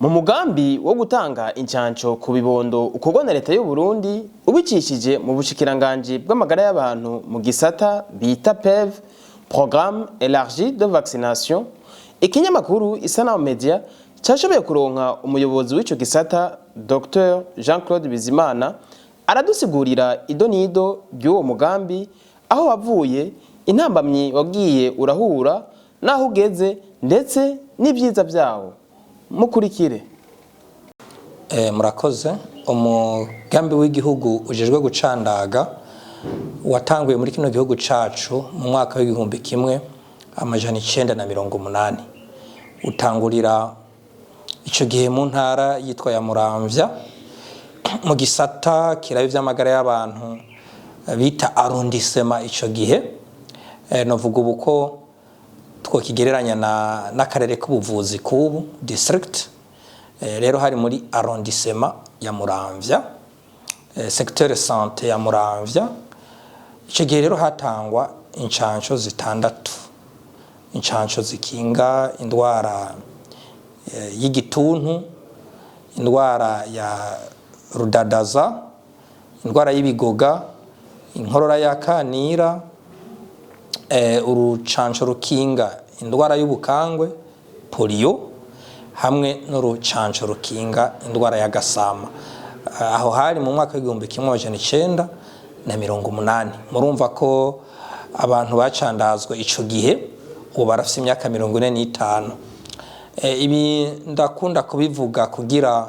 Mu mugambi wo gutanga incanco ku bibondo ukorwa na leta y'u Burundi ubicishije mu bushikiranganji bw'amagara y'abantu mu gisata bita PEV, Programme Élargi de Vaccination, ikinyamakuru Isanamu Media cashoboye kuronka umuyobozi w'ico gisata, Dr Jean-Claude Bizimana, aradusigurira idonido ry'uwo mugambi, aho wavuye, intambamyi wagiye urahura, n'aho ugeze, ndetse n'ivyiza vyawo. Mukurikire. Murakoze. Umugambi w'igihugu ujejwe gucandaga watanguye muri kino gihugu cacu mu mwaka w'1980, utangurira ico gihe mu ntara yitwa ya Muramvya, mu gisata kiraba ivy'amagara y'abantu bita arrondissement ico gihe. Novuga ubu ko twokigereranya n'akarere k'ubuvuzi k'ubu, district. Rero hari muri arrondissement ya Muramvya, secteur santé ya Muramvya. Ico gihe rero hatangwa incanco zitandatu: incanco zikinga indwara y'igituntu, indwara ya rudadaza, indwara y'ibigoga, inkorora ya kanira, urucanco rukinga indwara y'ubukangwe, polio, hamwe n'urucanco rukinga indwara y'agasama. Aho hari mu mwaka w'1980. Murumva ko abantu bacandazwe ico gihe ubu barafise imyaka 45. Ibi ndakunda kubivuga kugira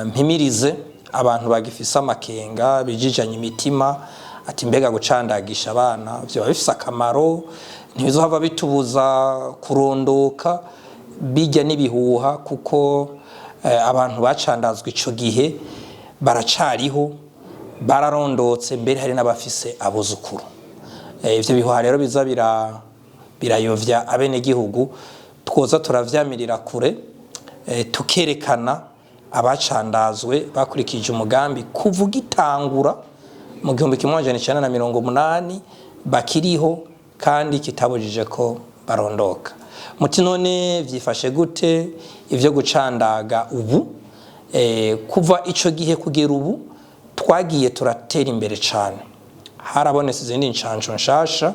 mpimirize abantu bagifise amakenga, bijijanye imitima, ati: "Mbega gucandagisha abana vyoba bifise akamaro? Ntibizohava bitubuza kurondoka?" Bijya n'ibihuha, kuko abantu bacandazwa ico gihe baracariho, bararondotse, mbere hari n'abafise abuzukuru. Ivyo bihuha rero biza birayovya abenegihugu, twoza turavyamirira kure, tukerekana abacandazwe bakurikije umugambi kuvuga itangura mu 1980 bakiriho, kandi kitabujije ko barondoka. Muti: "None vyifashe gute ivyo gucandaga ubu?" Kuva ico gihe kugera ubu twagiye turatera imbere cane. Harabonetse izindi ncanco nshasha,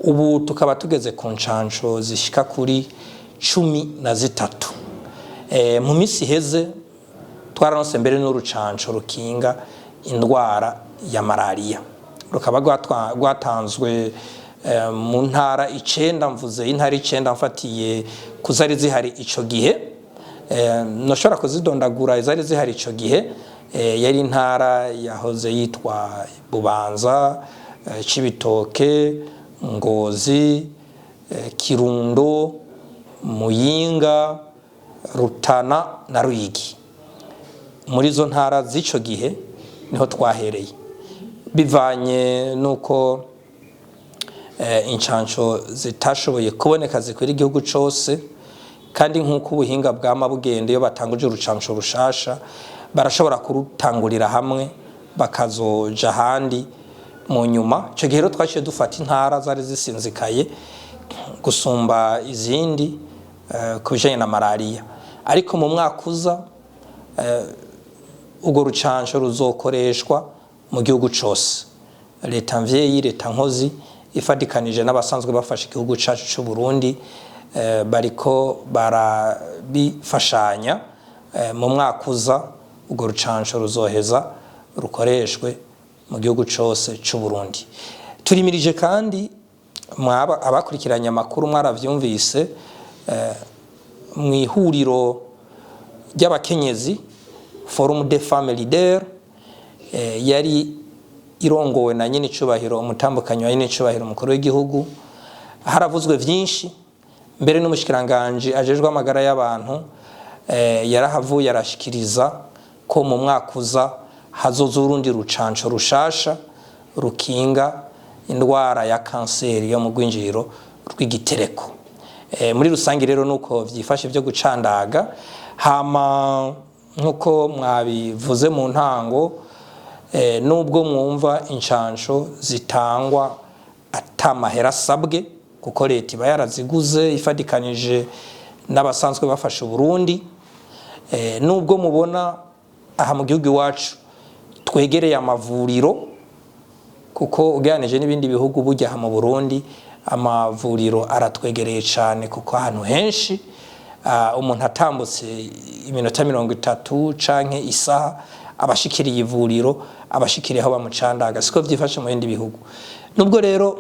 ubu tukaba tugeze ku ncanco zishika kuri 13. Mu minsi iheze twararonse mbere n'urucanco rukinga indwara ya malariya, rukaba rwatanzwe mu ntara icenda. Mvuze intara icenda mfatiye ku zari zihari ico gihe. Noshobora kuzidondagura izari zihari ico gihe. Yari intara yahoze yitwa Bubanza, Cibitoke, Ngozi, Kirundo, Muyinga, Rutana na Ruyigi. Muri izo ntara z'ico gihe niho twahereye, bivanye nuko incanco zitashoboye kuboneka zikwira igihugu cose, kandi nk'uko ubuhinga bwama bugenda, iyo batanguje urucanco rushasha barashobora kurutangurira hamwe bakazoja ahandi mu nyuma. Ico gihe rero twaciye dufata intara zari zisinzikaye gusumba izindi ku bijanye na malariya. Ariko mu mwaka uza urwo rucanco ruzokoreshwa mu gihugu cose. Leta mvyeyi, leta nkozi, ifatikanije n'abasanzwe bafasha igihugu cacu c'u Burundi, bariko barabifashanya. Mu mwaka uza urwo rucanco ruzoheza rukoreshwe mu gihugu cose c'u Burundi. Turimirije kandi, mwaba abakurikiranye amakuru mwaravyumvise, mu ihuriro ry'abakenyezi, Forum des Femmes Leaders, yari irongowe na nyine icubahiro, umutambukanyi wa nyine icubahiro umukuru w'igihugu, haravuzwe vyinshi. Mbere n'umushikiranganje ajejwe amagara y'abantu yarahavuye arashikiriza ko mu mwaka uza hazoza urundi rucanco rushasha rukinga indwara ya kanseri yo mu rwinjiriro rw'igitereko. Muri rusange rero nuko vyifashe vyo gucandaga. Hama nkuko mwabivuze mu ntango, nubwo mwumva incanco zitangwa atamahera asabwe, kuko leta iba yaraziguze ifatikanije n'abasanzwe bafasha Uburundi, Nubwo mubona aha mu gihugu iwacu twegereye amavuriro, kuko ugereranije n'ibindi bihugu burya aha mu Burundi amavuriro aratwegereye cyane, kuko ahantu henshi umuntu atambutse iminota 30 canke isaha abashikiriye ivuriro, abashikiriye aho bamucandaga. Siko vyifashe mu bindi bihugu. Nubwo rero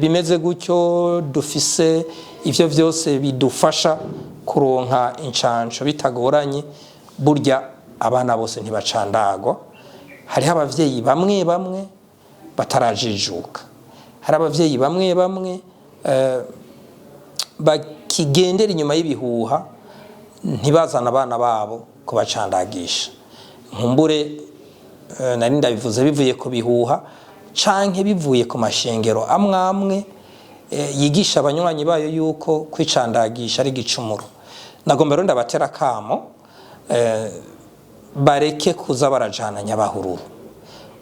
bimeze gutyo, dufise ivyo vyose bidufasha kuronka incanco bitagoranye, burya abana bose ntibacandagwa. Hariho abavyeyi bamwe bamwe batarajijuka, hari abavyeyi bamwe bamwe bakigendera inyuma y'ibihuha, ntibazana abana babo kubacandagisha. Nkumbure nari ndabivuze bivuye ku bihuha canke bivuye ku mashengero amwe amwe yigisha abanywanyi bayo yuko kwicandagisha ari igicumuro. Nagomba rero ndabatera kamo bareke kuza barajana nyabahururu.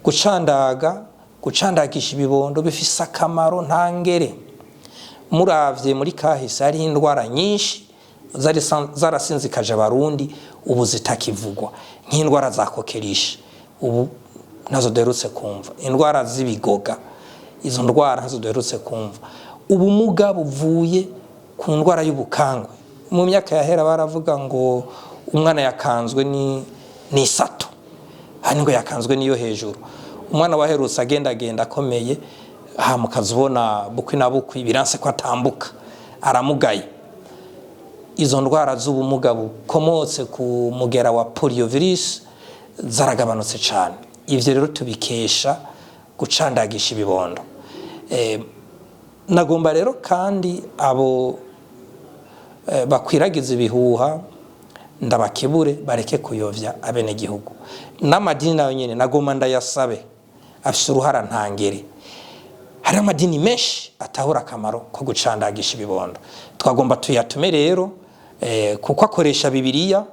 Gucandaga, gucandagisha ibibondo bifise akamaro ntangere. Muravye muri kahise, hariho indwara nyinshi zari zarasinzikaje Abarundi, ubu zitakivugwa, nk'indwara za coqueluche, ubu nazo duherutse kumva, indwara z'ibigoga, izo ndwara ntazo duherutse kumva, ubumuga buvuye ku ndwara y'ubukangwe. Mu myaka yahera baravuga ngo umwana yakanzwe ni n'isato, hani ngo yakanzwe niyo hejuru. Umwana waherutse agendagenda akomeye, hama ukaza ubona bukwi na bukwi biranse ko atambuka, aramugaye. Izo ndwara z'ubumuga bukomotse ku mugera wa poliovirus zaragabanutse cyane. Ivyo rero tubikesha gucandagisha ibibondo. Nagomba rero kandi abo bakwiragiza ibihuha ndabakebure, bareke kuyovya abenegihugu. N'amadini nayo nyene nagomba ndayasabe, afise uruhara ntangere. Hari amadini menshi atahura akamaro ko gucandagisha ibibondo. Twagomba tuyatume rero, kuko akoresha Bibiliya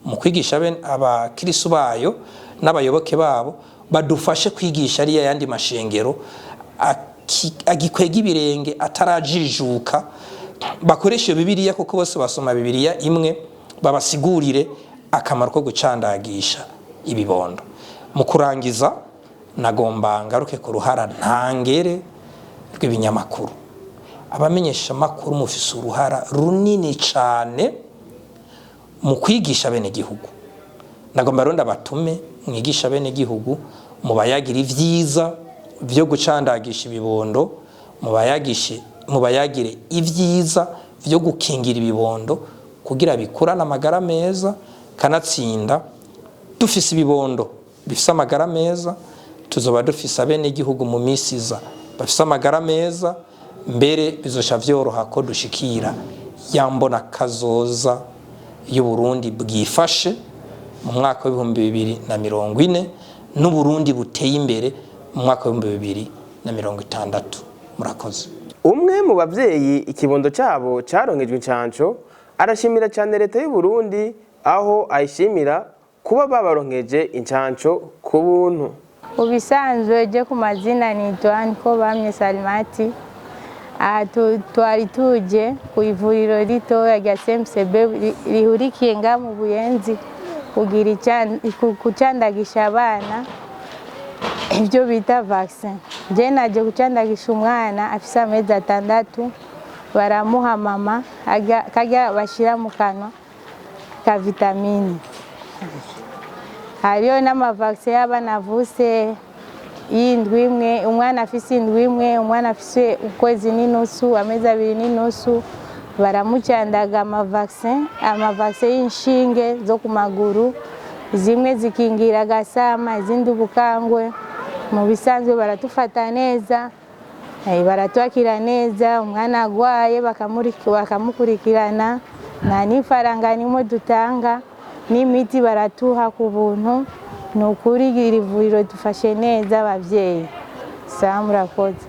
mu kwigisha abakirisu bayo n'abayoboke babo, badufashe kwigisha ariya yandi mashengero agikwega ibirenge, atarajijuka. Bakoresha iyo Bibiliya, kuko bose basoma Bibiliya imwe, babasigurire akamaro ko gucandagisha ibibondo. Mu kurangiza, nagomba ngaruke ku ruhara ntangere rw'ibinyamakuru. Abamenyesha makuru mufise uruhara runini cane mu kwigisha bene gihugu. Nagomba rero ndabatume mwigisha bene gihugu, mubayagira ivyiza vyo gucandagisha ibibondo, mubayagishe, mubayagire ivyiza vyo gukingira ibibondo kugira bikurane amagara meza. Kanatsinda dufise ibibondo bifise amagara meza, tuzoba dufise abene gihugu mu misi iza bafise amagara meza. Mbere bizosha vyoroha ko dushikira yambona kazoza y'Uburundi bwifashe mu mwaka w'2040, n'Uburundi buteye imbere mu mwaka w'2060. Murakoze. Umwe mu bavyeyi ikibondo cabo caronkejwe incanco arashimira cyane leta y'u Burundi, aho ayishimira kuba babaronkeje incanco ku buntu. Ubisanzwe je ku mazina nitwa niko bamye Salimati. Aha twari tuje ku ivuriro ritoya rya CMCB rihurikiye nga mu Buyenzi kugira kucandagisha abana ibyo bita vaccin. Je naje kucandagisha umwana afise amezi 6, baramuha mama karya bashira mu kanwa ka vitamine. Hariyo n'amavaccin y'abana avutse y'indwi imwe, umwana afise indwi imwe, umwana afise ukwezi n'inusu, amezi 2 n'inusu, baramucandaga amavaccin, amavaccin y'inshinge zo ku maguru, zimwe zikingira agasama, izindi ubukangwe. Mu bisanzwe baratufata neza, baratwakira neza, umwana agwaye bakamukurikirana, nta n'ifaranga nimwe dutanga, n'imiti baratuha ku buntu. Ni ukuri iri vuriro dufashe neza abavyeyi. Sawa, murakoze.